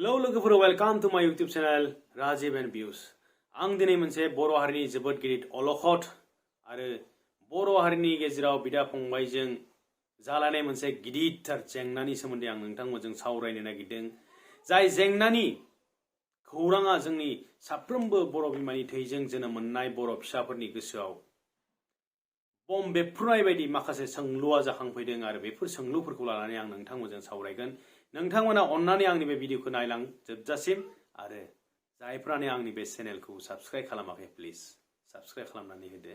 Hello लोगोफोर, welcome to my YouTube channel rajib and views. आं दिनै मोनसे बर' हारिनि जोबोद गिदिर अलखद आरो बर' हारिनि गेजेराव बिदा फंबायजों जालायनाय मोनसे गिदिरथार जेंनानि सोमोन्दै आं नोंथांमोनजों सावरायनो नागिरदों। जाय जेंनानि खौराङा जोंनि साफ्रोमबो बर' बिमानि थैजों जोनोम मोननाय बर' फिसाफोरनि गोसोआव बम बेफ्रुनाय बायदि माखासे सोंलुआ जाखांफैदों आरो बेफोर सोंलुफोरखौ लानानै आं नोंथांमोनजों सावरायगोन। नोंथांमोना अन्नानै आंनि बे भिडिअखौ नायलां जोबजासिम आरो जायफ्रानो आंनि बे चेनेलखौ साबस्क्राइब खालामाखै प्लिज साबस्क्राइब खालामनानै होदो।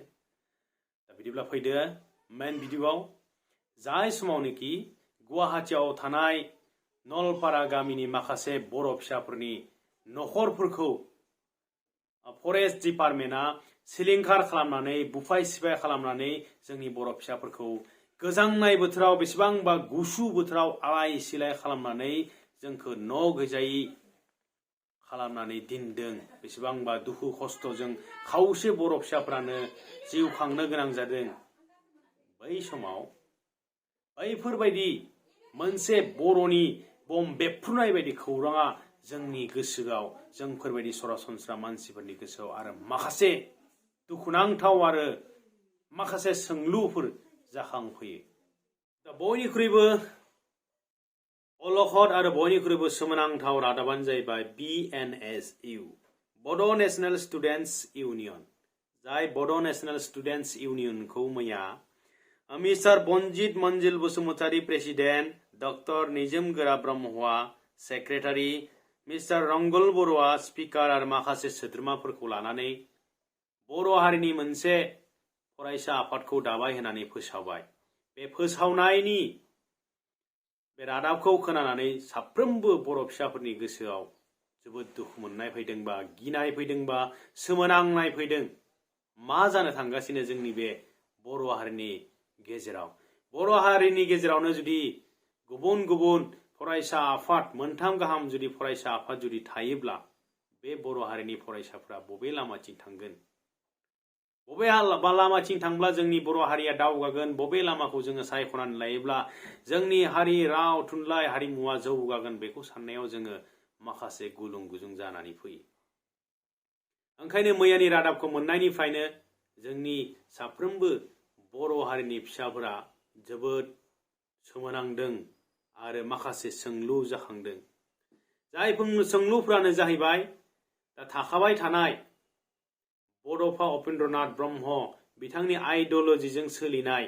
दा बिदिब्ला फैदो मेन भिडिअआव। जाय समावनोखि गुवाहाटीआव थानाय नलपारा गामिनि माखासे बर' फिसाफोरनि नखरफोरखौ फरेस्ट डिपार्टमेन्टआ सिलिंखार खालामनानै बुफाय सिफाय खालामनानै जोंनि बर' फिसाफोरखौ गोजांनाय बोथोराव बेसेबांबा गुसु बोथोराव आलाय सिलाय खालामनानै जोंखौ न' गैजायै खालामनानै दिनदों। बेसेबांबा दुखु खस्थ'जों खावसे बर' फिसाफ्रानो जिउ खांनो गोनां जादों। बै समाव बैफोरबायदि मोनसे बर'नि बम बेफ्रुनाय बायदि खौराङा जोंनि गोसोआव जोंफोरबायदि सरासनस्रा मानसिफोरनि गोसोआव आरो माखासे दुखुनांथाव आरो माखासे सोंलुफोर जाखांफैयो। दा बयनिख्रुइबो अलखद आरो बयनिख्रुइबो सोमोनांथाव रादाबानो जाहैबाय BNSU बड' नेशनेल स्टुडेन्टस इउनियन। जाय बड' नेशनेल स्टुडेन्टस इउनियनखौ मैया मिस्टार बनजित मन्जिल बसुमतारी प्रेसिडेन्ट, डक्टर निजोम गोरा ब्रह्मआ सेक्रेटारि, मिस्टार रंगल बर'आ स्पिकार आरो माखासे सोद्रोमाफोरखौ लानानै बर' हारिनि मोनसे फरायसा आफादखौ दाबाय होनानै फोसावबाय। बे फोसावनायनि बे रादाबखौ खोनानानै साफ्रोमबो बर' फिसाफोरनि गोसोआव जोबोद दुखु मोननाय फैदोंबा गिनाय फैदोंबा सोमोनांनाय फैदों। मा जानो थांगासिनो जोंनि बे बर' हारिनि गेजेराव? बर' हारिनि गेजेरावनो जुदि गुबुन गुबुन फरायसा आफाद मोनथाम गाहाम जुदि फरायसा आफाद जुदि थायोब्ला बे बर' हारिनि फरायसाफ्रा बबे लामाथिं थांगोन? बबे लामाथिं थांब्ला जोंनि बर' हारिया दावगागोन? बबे लामाखौ जोङो सायख'नानै लायोब्ला जोंनि हारि, राव, थुनलाइ, हारिमुवा जौगागोन? बेखौ साननायाव जोङो माखासे गुलुं गुजुं जानानै फैयो। ओंखायनो मैयानि रादाबखौ मोननायनिफ्रायनो जोंनि साफ्रोमबो बर' हारिनि फिसाफोरा जोबोद सोमोनांदों आरो माखासे सोंलु जाखांदों। जायफोर सोंलुफ्रानो जाहैबाय दा थाखाबाय थानाय बड'फा उपेन्द्रनाथ ब्रह्म बिथांनि आइडिय'लजिजों सोलिनाय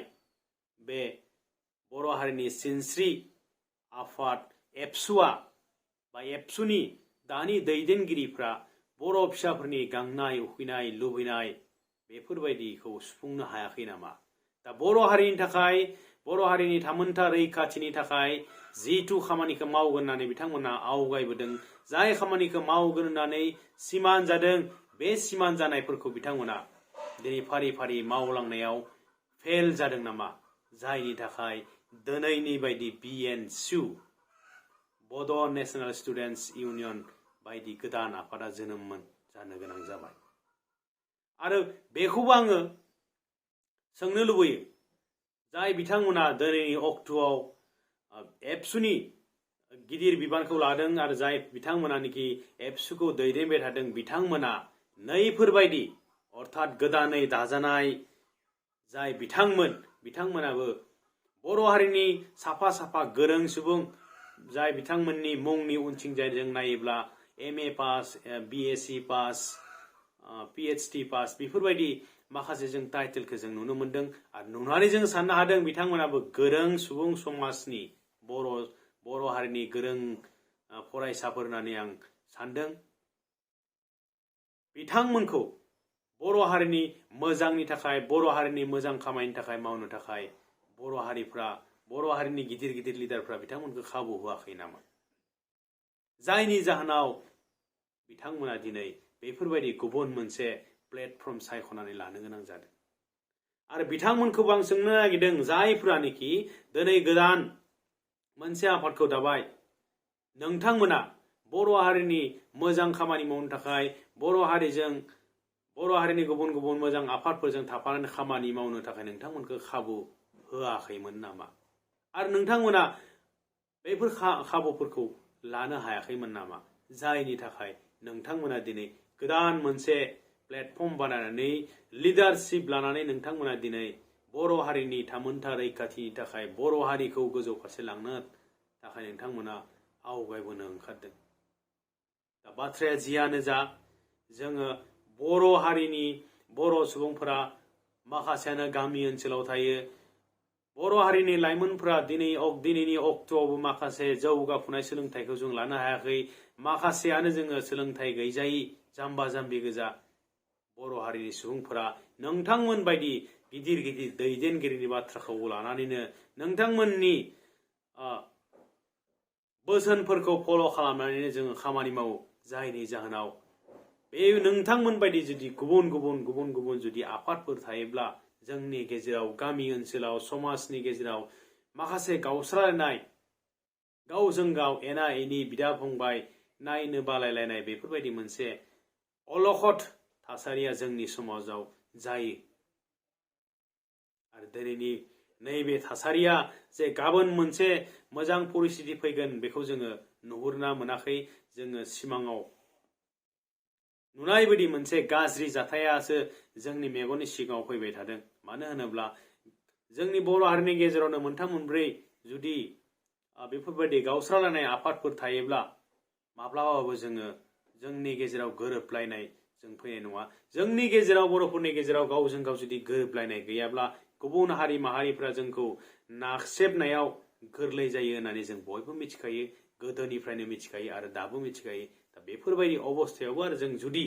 बे बर' हारिनि सिनस्रि आफाद एबसुआ बा एबसुनि दानि दैदेनगिरिफ्रा बर' फिसाफोरनि गांनाय उखैनाय लुबैनाय बेफोरबायदिखौ सुफुंनो हायाखै नामा? दा बर' हारिनि थाखाय, बर' हारिनि थामोनथा रैखाथिनि थाखाय जिथु खामानिखौ मावगोन होननानै बिथांमोना आवगायबोदों, जाय खामानिखौ मावगोन होननानै सिमान जादों, बे सिमान जानायफोरखौ बिथांमोना दिनै फारि फारि मावलांनायाव फेल जादों नामा? जायनि थाखाय दिनैनि बायदि BNSU बड' नेशनेल स्टुडेन्टस इउनियन बायदि गोदान आफादा जोनोम जानो गोनां जाबाय। आरो बेखौबो आङो सोंनो लुबैयो, जाय बिथांमोना दिनैनि अक्ट'आव एबसुनि गिदिर बिबानखौ लादों आरो जाय बिथांमोनानोखि एबसुखौ दैदेनबाय थादों, बिथांमोना नैफोरबायदि अर्थात गोदानै दाजानाय जाय बिथांमोनाबो बर' हारिनि साफा साफा गोरों सुबुं, जाय बिथांमोननि मुंनि उनथिंजाय जों नायोब्ला MA pass, BSc pass, PhD pass बेफोरबायदि माखासे जों टाइटेलखौ जों नुनो मोनदों आरो नुनानै जों साननो हादों बिथांमोनाबो गोरों सुबुं समाजनि बर' हारिनि गोरों फरायसाफोर होननानै आं सानदों। बिथांमोनखौ बर' हारिनि मोजांनि थाखाय, बर' हारिनि मोजां खामानिनि थाखाय मावनो थाखाय बर' हारिनि गिदिर गिदिर लिडारफ्रा बिथांमोनखौ खाबु होआखै नामा? जायनि जाहोनाव बिथांमोना दिनै बेफोरबायदि गुबुन मोनसे प्लेटफर्म सायख'नानै लानो गोनां जादों। आरो बिथांमोनखौबो आं सोंनो नागिरदों, जायफ्रानोखि दिनै गोदान मोनसे आफादखौ दाबाय, नोंथांमोना बर' हारिनि मोजां खामानि मावनो थाखाय बर' हारिनि गुबुन गुबुन मोजां आफादफोरजों थाफानानै खामानि मावनो थाखाय नोंथांमोनखौ खाबु होआखैमोन नामा? आरो नोंथांमोना बेफोर खाबुफोरखौ लानो हायाखैमोन नामा जायनि थाखाय नोंथांमोना दिनै गोदान मोनसे प्लेटफर्म बानायनानै लिडारशिप लानानै नोंथांमोना दिनै बर' हारिनि थामोनथा रैखाथिनि थाखाय बर' हारिखौ गोजौ फारसे लांनो थाखाय नोंथांमोना आवगायबोनो ओंखारदों। दा बाथ्राया जियानो जा जोङो बर' हारिनि बर' सुबुंफोरा माखासेयानो गामि ओनसोलाव थायो। बर' हारिनि लाइमोनफोरा दिनैनि अक्ट'आवबो माखासे जौगाफुनाय सोलोंथाइखौ जों लानो हायाखै। माखासेयानो जोङो सोलोंथाइ गैजायै जाम्बा जाम्बि गोजा बर' हारिनि सुबुंफोरा नोंथांमोन बायदि गिदिर गिदिर दैदेनगिरिनि बाथ्राखौ लानानैनो नोंथांमोननि बोसोनफोरखौ फल' खालामनानैनो जोङो खामानि मावो। जायनि जाहोनाव बे नोंथांमोन बायदि जुदि गुबुन गुबुन जुदि आफादफोर थायोब्ला जोंनि गेजेराव गामि ओनसोलाव समाजनि गेजेराव माखासे गावस्रालायनाय गावजों गाव एना एनि बिदा फंबाय नायनो बालायलायनाय बेफोरबायदि मोनसे अलखद थासारिया जोंनि समाजाव जायो। आरो दिनैनि नैबे थासारिया जे गाबोन मोनसे मोजां परिस्थिति फैगोन बेखौ जोङो नुहुरना मोनाखै। जोङो सिमाङाव नुनाय बायदि मोनसे गाज्रि जाथायासो जोंनि मेगननि सिगाङाव फैबाय थादों। मानो होनोब्ला जोंनि बर' हारिनि गेजेरावनो मोनथाम मोनब्रै जुदि बेफोरबायदि गावस्रालायनाय आफादफोर थायोब्ला माब्लाबाबो जोङो जोंनि गेजेराव गोरोबलायनाय जों फैनाय नङा। जोंनि गेजेराव बर'फोरनि गेजेराव गावजों गाव जुदि गोरोबलायनाय गैयाब्ला गुबुन हारि माहारिफ्रा जोंखौ नाख्रेबनायाव गोरलै जायो होननानै जों बयबो मिथिखायो। गोदोनिफ्रायनो मिथिखायो आरो दाबो मिथिखायो। दा बेफोरबायदि अबस्थायावबो आरो जों जुदि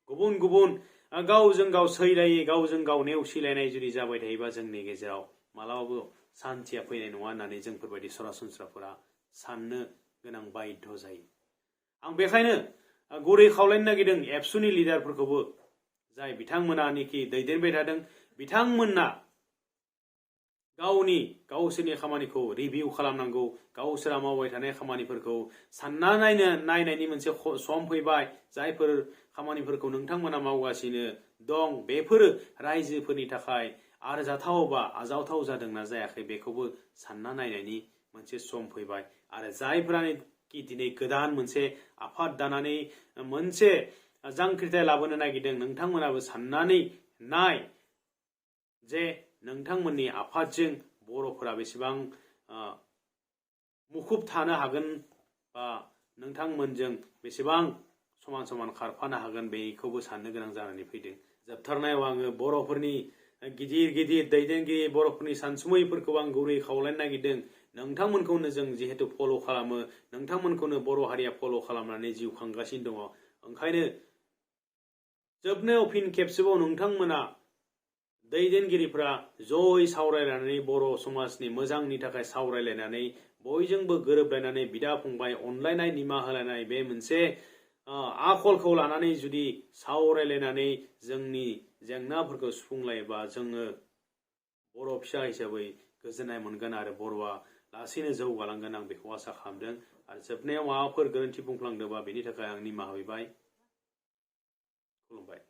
गुबुन गावजों गाव सैलायै गावजों गाव नेवसिलायनाय जुदि जाबाय थायोबा जोंनि गेजेराव मालाबाबो सान्थिया फैनाय नङा होननानै जोंफोरबायदि सरासनस्राफोरा साननो गोनां बायध्य जायो। आं बेखायनो गुरै खावलायनो नागिरदों एबसुनि लिडारफोरखौबो जाय बिथांमोनानिखि दैदेनबाय थादों बिथांमोना गावसोरनि खामानिखौ रिभिउ खालामनांगौ। गावसोरा मावबाय थानाय खामानिफोरखौ सानना नायनायनि मोनसे सम फैबाय। जायफोर खामानिफोरखौ नोंथांमोना मावगासिनो दं बेफोरो रायजोफोरनि थाखाय आरजाथाव बा आजावथाव जादोंना जायाखै बेखौबो सानना नायनायनि मोनसे सम फैबाय। आरो जायफोरानोखि दिनै गोदान मोनसे आफाद दानानै मोनसे जांख्रिथाय लाबोनो नागिरदों नोंथांमोनाबो साननानै नाय जे नोंथांमोननि आफादजों बर'फोरा बेसेबां मुखुब थानो हागोन बा नोंथांमोनजों बेसेबां समान समान खारफानो हागोन बेखौबो साननो गोनां जानानै फैदों। जोबथारनायाव आङो बर'फोरनि गिदिर दैदेनगिरि बर'फोरनि सानसुमैफोरखौ आं गुरै खावलायनो नागिरदों। नोंथांमोनखौनो जों जिहेतु फल' खालामो नोंथांमोनखौनो बर' हारिया फल' खालामनानै जिउ खांगासिनो दङ। ओंखायनो जोबनायाव फिन खेबसेबाव नोंथांमोना दैदेनगिरिफ्रा जयै सावरायलायनानै बर' समाजनि मोजांनि थाखाय सावरायलायनानै बयजोंबो गोरोबलायनानै बिदा फंबाय अनलायनाय निमाहा होलायनाय बे मोनसे आखलखौ लानानै जुदि सावरायलायनानै जोंनि जेंनाफोरखौ सुफुंलायोबा जोङो बर' फिसा हिसाबै गोजोननाय मोनगोन आरो बर'आ लासैनो जौगालांगोन आं बेखौ आसा खालामदों। आरो जोबनायाव माबाफोर गोरोन्थि बुंफ्लांदोंबा बेनि थाखाय आं निमाहा बिबाय। खुलुमबाय।